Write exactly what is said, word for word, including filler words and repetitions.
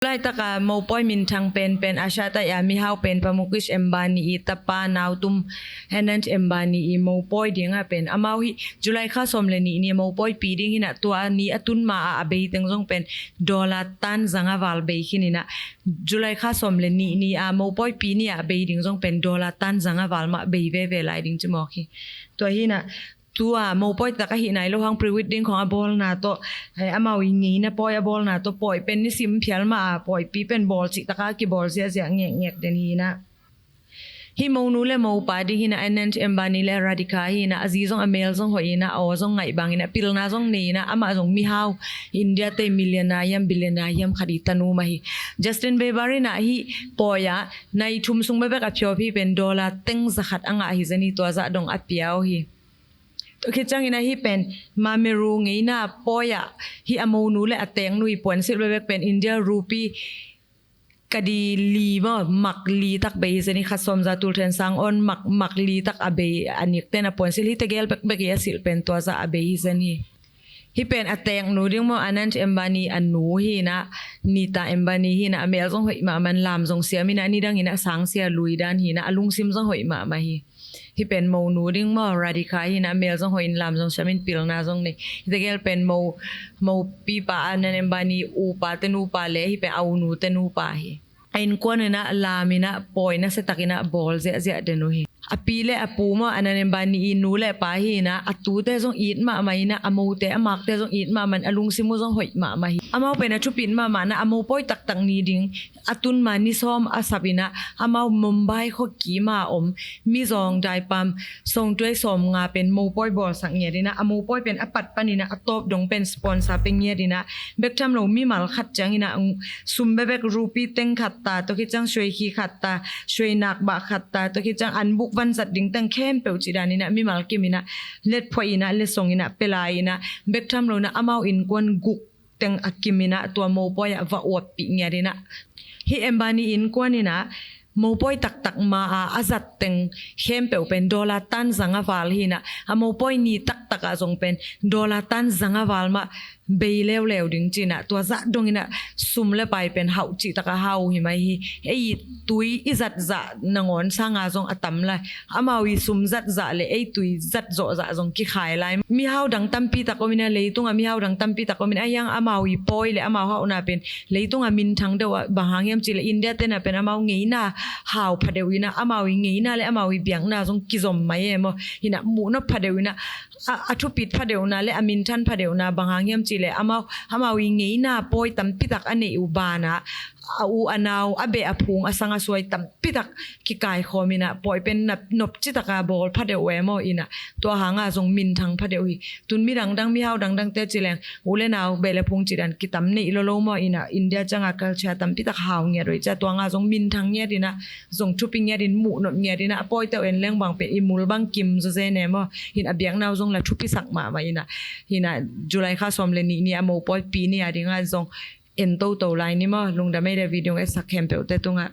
Laitak a mopawi minthang penpen Asia taih a mihau pen pa Mukesh Ambani i tapa nautum Anant Ambani i mopawi ding a pen amau hih July kha sawm le nih ni a mopawipi ding hi in ah, tua ni a tun ma a a bei teng zong pen dollar tan zanga val bei khin in ah, July kha sawm le nih ni a mopawipi ni a a bei ding zong pen dollar tan zanga val mah bei veve lai ding ci mawk hi. Tua hi in ah, tua mopawi tak ahi nai lo hang pre-wedding khong a bawlna tawh, eh, amau i ngeina pawi a bawlna tawh pawi pen nisim phial mah a pawipi pen bawl cih taka kibawl ziahziah ngekngek den hi in ah. Hih monu le mopa ding hi in ah, Anant Ambani le Radhika hi in ah, a zi zong a mel zong hoih in ah, a aw zong ngaih bang in ah, pilna zong nei in ah, amah zong mihau India te millionaire hiam billionaire hiam khat i tanu mah hi. Justin Bieber in ah hih pawi ah nai thum sung bekbek a phiawpih pen dollar teng zakhat a ngah hi zen hi, tua zah dong a pia uh hi. Tua khit ciangin ah hih pen Mameru ngeina pawi ah hih a monu le a teknu i puansilh bekbek pen India rupee kadi li maw, mak li tak bei hi zen hi, khat sawm za tul then sang awn mak, mak li tak a bei a nikten a puansilh hi, tegel bekbek i a silh pen tua zah a bei hi zen hi. Hih pen a teknu ding maw, Anant Ambani a nu hi in ah, Nita Ambani hi in ah, a mel zong hoih mahmah in lam zong siam in ah, nidang in ah sangsia lui dan hi in ah, a lungsim zong hoih mahmah hi. Hih pen monu ding maw, Radhika hi in ah, a mel zong hoih in lam zong siam in pilna zong nei. Hih tegel pen mo, mopipa Anant Ambani upa te nupa le hih pen a unu te nupa hi. A innkuan in ah lam in ah pawi nasia tak in ah bawl ziahziah den uh hi. A pi le a pu maw, Anant Ambani i nu le pa hi in ah, a tute zong it mahmah in ah, a mote a makte zong it mahmah in, a lungsim uh zong hoih mahmah hi. Amau pen a thupit mahmah in ah, a mopawi taktak ni ding a tun ma ni sawm a sap in ah, amau Mumbai khua kim a om mizawng daipam songtuai sawm nga pen mopawi bawlsak ngiat in ah, a mopawi pen a pat pan in ah, a tawp dong pen sponsor pia ngiat in ah, bek tham lo mimal khat ciang in ah sum bekbek rupee teng khat ta, tua khit ciang suai khi khat ta, suai nak bah khat ta, tua khit ciang an buk van zat ding teng khempeuh cih dan in ah mimal kim in ah let phuai in ah, let song in ah, pia lai in ah, bek tham lo in ah amau innkuan guk teng a kim in ah tua mopawi ah va uappih ngiat in ah. Hih Ambani innkuan in ah mopawi taktak ma a a zat teng khempeuh pen dollar tan zanga val hi in ah, a mopawi ni taktak ah zong pen dollar tan zanga val mah bei leuleu ding ci in ah, tua zah dong in ah sum le pai pen hauh cih tak a hau hi mai hi. Ei tui i zat zah nangawn sang a zong a tam lai. Amau i sum zat zah le ei tui zat zawh zah zong kikhai lai. Mihau dang tampi tak om in ah, leitung ah mihau dang tampi tak om in ah, a hiang amau i pawi le amau hauhna pen leitung ah minthang deuh ah, bang hang hiam cih leh India ten ah pen amau ngeina hau pha deuh in ah, amau i ngeina le amau i biakna zong kizom mai e maw. Hi in ah muhnop pha deuh in ah, a, a thupit pha deuhna le a minthan pha deuhna bang hang hiam cih leh amau, amau i ngeina pawi tampi tak a neih uh ban ah, a u a nau, a beh a phung, a sang a suai tampi tak kikaikhawm in ah, pawi pen nop, nop cih tak a bawl pha deuh uh e maw. In ah tua hang a zong minthang pha deuh hi. Tun mi dangdang, mihau dangdang te ci leng u le nau, beh le phung cih dan kitam neih lolo maw. In ah India ciang a culture tampi tak hau ngiat uh hi ci a, tua hang a zong minthang ngiat in ah, zong thupi ngiat in, muhnop ngiat in ah, a pawi teuh en leng bang pen i mul bang kim zawzen e maw. Hi in ah a biakna uh zong la thupisak mahmah in ah. Hi in ah July kha sawm le nih ni a mopawipi ni a ding ah zong en toto lai ni maw. Lungdam ei le video etsak khempeuh te tung ah.